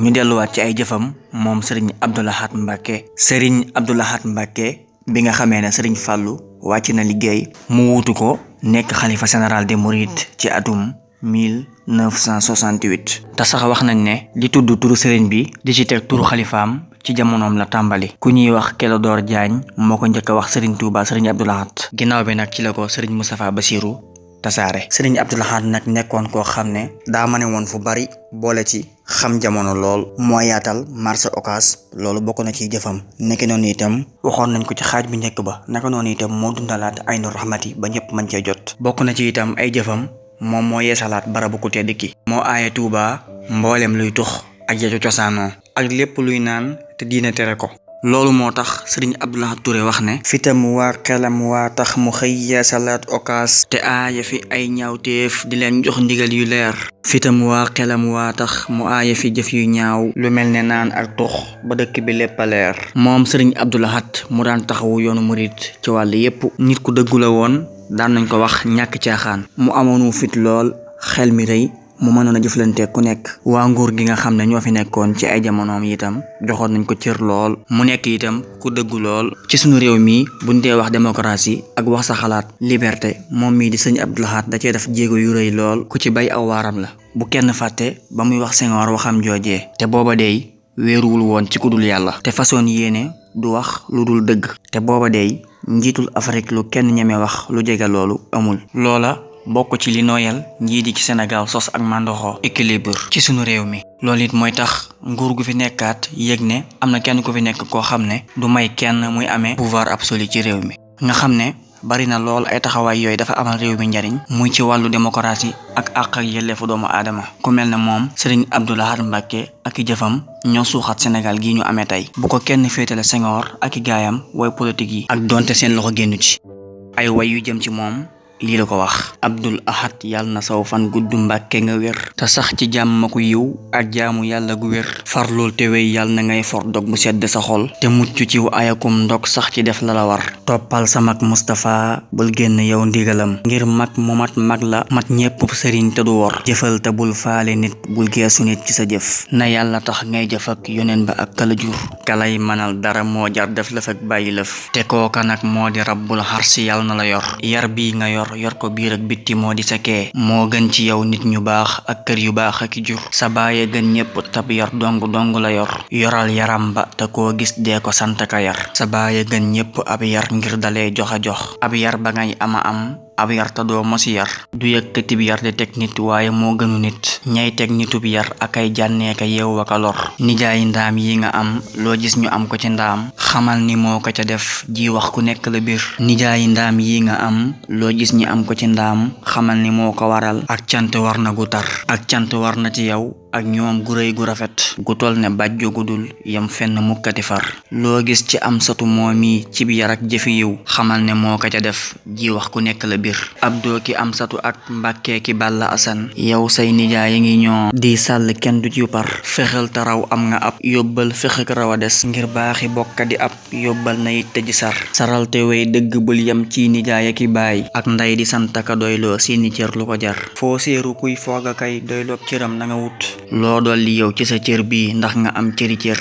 ñu delluwaat ci ay jëfam moom Serigne Abdou Lahad Mbacké. Serigne Abdou Lahad Mbacké bi nga xamee ne Serigne Fallou wàcc na liggéey mu wuutu ko nekk xalifa général des Mourides ci atum 1968 te sax wax nañ ne di tudd turu Serigne bi di ci teg turu xalifaam ci jamonoom la tàmbali ku ñuy wax Clédor Diagne moo ko njëkk a wax Serigne Touba Serigne Abdou Lahad ginnaaw bi nag ci la ko Serigne Moustapha Bassirou tasaare. Serigne Abdou Lahad nag nekkoon koo xam ne daa mane woon fu bari boole ci xam jamono lool moo yaatal marché Ocass loolu bokk na ci jëfam nekk noonu itam waxoon nañ ko ci xaaj bu njëkk ba naka noonu itam moo dundalaat Aynu Rahmati ba ñëpp mën cee jot. Bokk na ci itam ay jëfam moom moo yeesalaat barabu ku tedd ki moo aaye Touba mboolem luy tux ak yacu cosaanoo ak lépp luy naan te diine tere ko. loolu moo tax Serigne Abdou Lahad Touré wax ne fitam waa xelam waa tax mu xëy yeesalaat Ocass te aaya fi ay ñaawteef di leen jox ndigal yu leer fitam waa xelam waa tax mu aaya fi jëf yu ñaaw lu mel ne naan ak tux ba dëkk bi lépp a leer. moom Serigne Abdou Lahad mu daan taxawu yoonu murit ci wàll yépp nit ku dëggu la woon daan nañ ko wax ñàkk caaxaan mu amoonu fit lool xel mi rëy mu mënoon a jëflante ku nekk waa nguur gi nga xam ne ñoo fi nekkoon ci ay jamonoom itam joxoon nañ ko cër lool mu nekk itam ku dëggu lool ci sunu réew mi buñ dee wax démocratie ak wax sa xalaat liberté moom mii di Serigne Abdou Lahad da cee def jéego yu rëy lool ku ci bay aw waaram la bu kenn fàtte ba muy wax Senghor waxam joojee te booba dey wéeruwul woon ci ku dul yàlla te façon yéene du wax lu dul dëgg te booba dey njiitul Afrique lu kenn ñeme wax lu jege loolu amul loola bokk ci li nooyal njiit yi ci Sénégal sos ak mandoxo équilibre ci sunu réew mi loolu it mooy tax nguur gu fi nekkaat yëg ne am na kenn ku fi nekk koo xam ne du may kenn muy amee pouvoir absolu ci réew mi nga xam ne bari na lool ay taxawaay yooyu dafa amal réew mi njariñ muy ci wàllu démocratie ak àq ak yelleefu doomu aadama ku mel ne moom Serigne Abdou Lahad Mbacké ak i jëfam ñoo suuxat Sénégal gii ñu amee tey bu ko kenn féetale Senghor ak i gaayam way politique yi ak donte seen loxo génnu ci ay way yu jëm ci moom lii la ko wax Abdul Ahad yàlla na saw fan gudd Mbàkke nga wér te sax ci jàmm ma ko yiw ak jaamu yàlla gu wér farlool te wey yàlla na ngay for dog bu sedd sa xol te mucc ci wu ayakum ndog sax ci def la la war toppal sa mag Moustapha bul génn yow ndigalam ngir mag mu mat mag la mat ñépp sëriñ te du wor jëfal te bul faale nit bul geesu nit ci sa jëf na yàlla tax ngay jëf ak yoneen ba ak kala jur kalay manal dara moo jar def lëf ak bàyyi lëf te kooka nag moo di rabbul xarsi yàlla na la yor yar bii nga yor ko biir ak bitti moo di sa kee moo gën ci yow nit ñu baax ak kër yu baax ak jur sa baaye gën ñépp tab yar dong la yor yoral yaram ba te koo gis dee ko sant ka yar sa baaye gën ñépp ab yar ngir dalee jox a jox ab yar ba ngay ama am ab yar te doo mosi yar du yëkkati bi yar di teg nit waaye moo gënu nit ñay teg nitub yar ak ay jànneeka yeew waka lor nijaayi ndaam yi nga am loo gis ñu am ko ci ndaam xamal ni moo ko ca def ji wax ku nekk la biir nijaayi ndaam yi nga am loo gis ñu am ko ci ndaam xamal ni moo ko waral ak cant war na gu tar ak cant war na ci yow ak ñoom gu rëy gu rafet gu tol ne bàjjo gudul yam fenn mukkati far loo gis ci am satu moomi ci bi yar ak jëfi yiw xamal ne moo ko ca def ji wax ku nekk la biir Abdou ki am satu ak Mbàkke ki Balla Asan yow say nijaay yi ngi ñoo di sàll kenn du ci par fexeel te raw am nga ab yóbbal fexek raw a des ngir baaxi bokka di ab yóbbal na it tëji saral te wey dëgg bul yam ci nijaay ki baay ak nday di santaka doyloo seeni cër lu ko jar foo seeru kuy fooga kay doyloo cëram na nga wut loo dolli yow ci sa cër bi ndax nga am cëri cër